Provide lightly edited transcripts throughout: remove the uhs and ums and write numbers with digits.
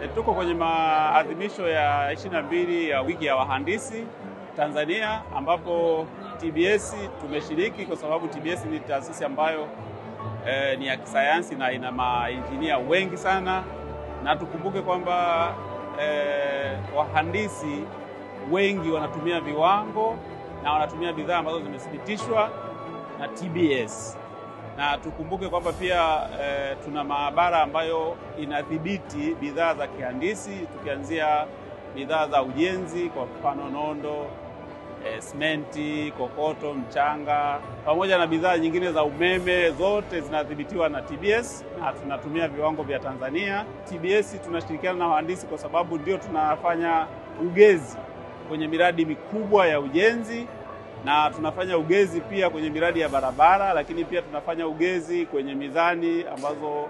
Tuko kwenye maadhimisho ya 22 ya wiki ya wahandisi Tanzania, ambapo TBS tumeshiriki kwa sababu TBS ni taasisi ambayo ni ya kisayansi na ina mainjinia wengi sana, na tukumbuke kwamba wahandisi wengi wanatumia viwango na wanatumia bidhaa ambazo zimethibitishwa na TBS. Na tukumbuke kwamba pia tuna maabara ambayo inadhibiti bidhaa za kihandisi, tukianzia bidhaa za ujenzi, kwa mfano nondo, simenti, kokoto, mchanga, pamoja na bidhaa nyingine za umeme, zote zinadhibitiwa na TBS na tunatumia viwango vya Tanzania. TBS tunashirikiana na wahandisi kwa sababu ndio tunafanya ugezi kwenye miradi mikubwa ya ujenzi, na tunafanya ugezi pia kwenye miradi ya barabara, lakini pia tunafanya ugezi kwenye mizani ambazo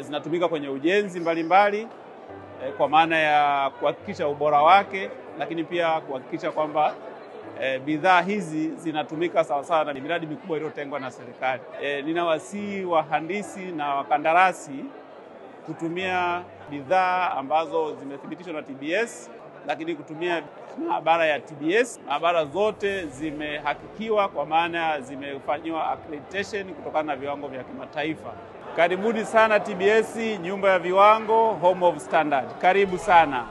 zinatumika kwenye ujenzi mbalimbali, kwa maana ya kuhakikisha ubora wake, lakini pia kuhakikisha kwamba bidhaa hizi zinatumika sawasawa na miradi mikubwa iliyotengwa na serikali. Ninawasihi wahandisi na wakandarasi kutumia bidhaa ambazo zimethibitishwa na TBS, lakini kutumia maabara ya TBS. Maabara zote zimehakikiwa kwa maana zimefanyiwa accreditation kutokana na viwango vya kimataifa. Karibuni sana TBS, nyumba ya viwango, home of standard. Karibu sana.